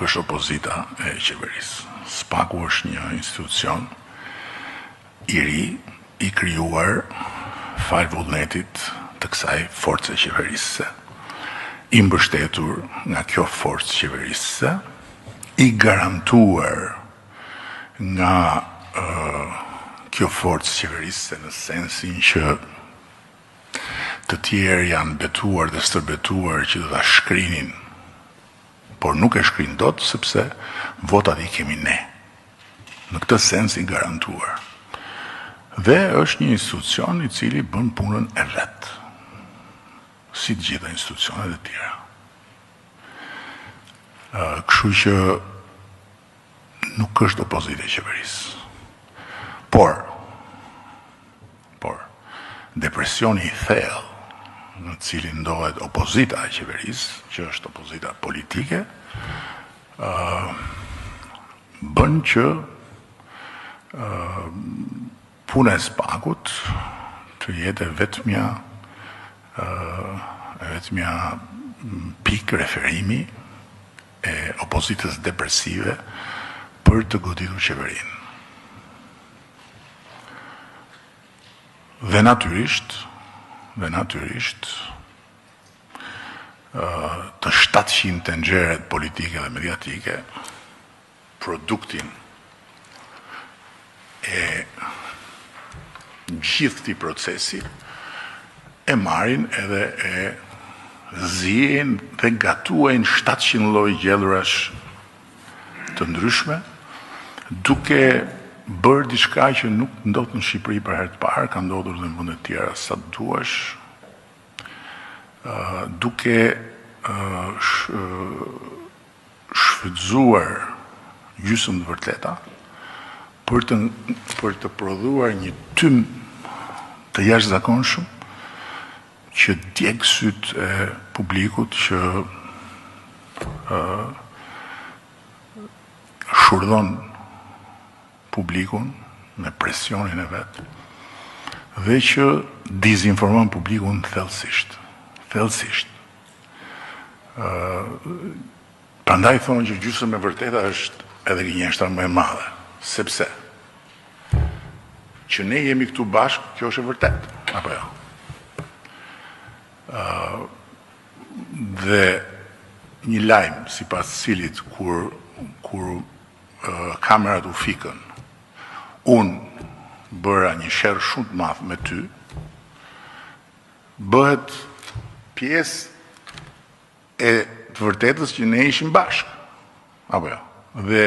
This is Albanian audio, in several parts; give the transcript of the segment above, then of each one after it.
Nuk është opozita e qeverisë. SPAK-u është një institucion i ri, i krijuar falë vullnetit të kësaj force qeverisëse, i mbështetur nga kjo forcë qeverisëse, i garantuar nga kjo forcë qeverisëse në sensin që të tjerë janë betuar dhe stërbetuar që do ta shkrinin, por nuk e shkrinë dot sepse votat i kemi ne. Në këtë sens i garantuar. Dhe është një institucion i cili bën punën e vet, si të gjitha institucionet e tjera. Kështu që nuk është opozitë e qeverisë. Por, por, depresioni i thellë në të cilin ndodhet opozita e qeverisë, që është opozita politike, bën që puna e SPAK-ut të jetë e vetmja e vetmja pikë referimi e opozitës depresive për të goditur qeverinë. Dhe natyrisht, dhe natyrisht, të 700 tenxheret politike dhe mediatike, produktin e gjithë këtij procesi e marrin edhe e ziejnë dhe gatuajnë 700 lloj gjellërash të ndryshme, duke bërë diçka që nuk ndodh në Shqipëri për herë të parë, ka ndodhur dhe në vende të tjera sa të duash, duke shfrytëzuar gjysmë të vërteta për të për të prodhuar një tym të jashtëzakonshëm që djeg sytë e publikut që shurdhon publikun me presionin e vet dhe që dezinformon publikun thellësisht, thellësisht. Prandaj thonë që gjysmë e vërteta është edhe gënjeshtra më e madhe, sepse që ne jemi këtu bashkë, kjo është e vërtetë, apo jo? Dhe një lajm sipas cilit kur kur kamerat u fikën, unë bëra një sherr shumë të madh me ty, bëhet pjesë e të vërtetës që ne ishim bashkë. Apo jo. Dhe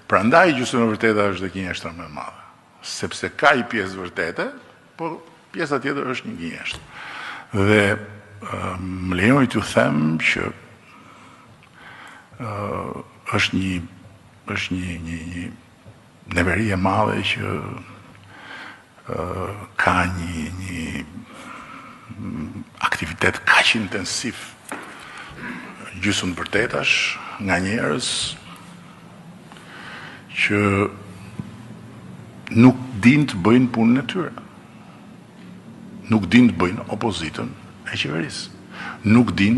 prandaj gjysmë e vërteta është dhe gënjeshtra më e madhe, sepse ka një pjesë të vërtete, por pjesa tjetër është një gënjeshtër. Dhe më lejoni t'ju them që është një është një një një neveri e madhe që ka një një aktivitet kaq intensiv gjysmë të vërtetash nga njerëz që nuk dinë të bëjnë punën e tyre. Nuk dinë të bëjnë opozitën e qeverisë. Nuk dinë.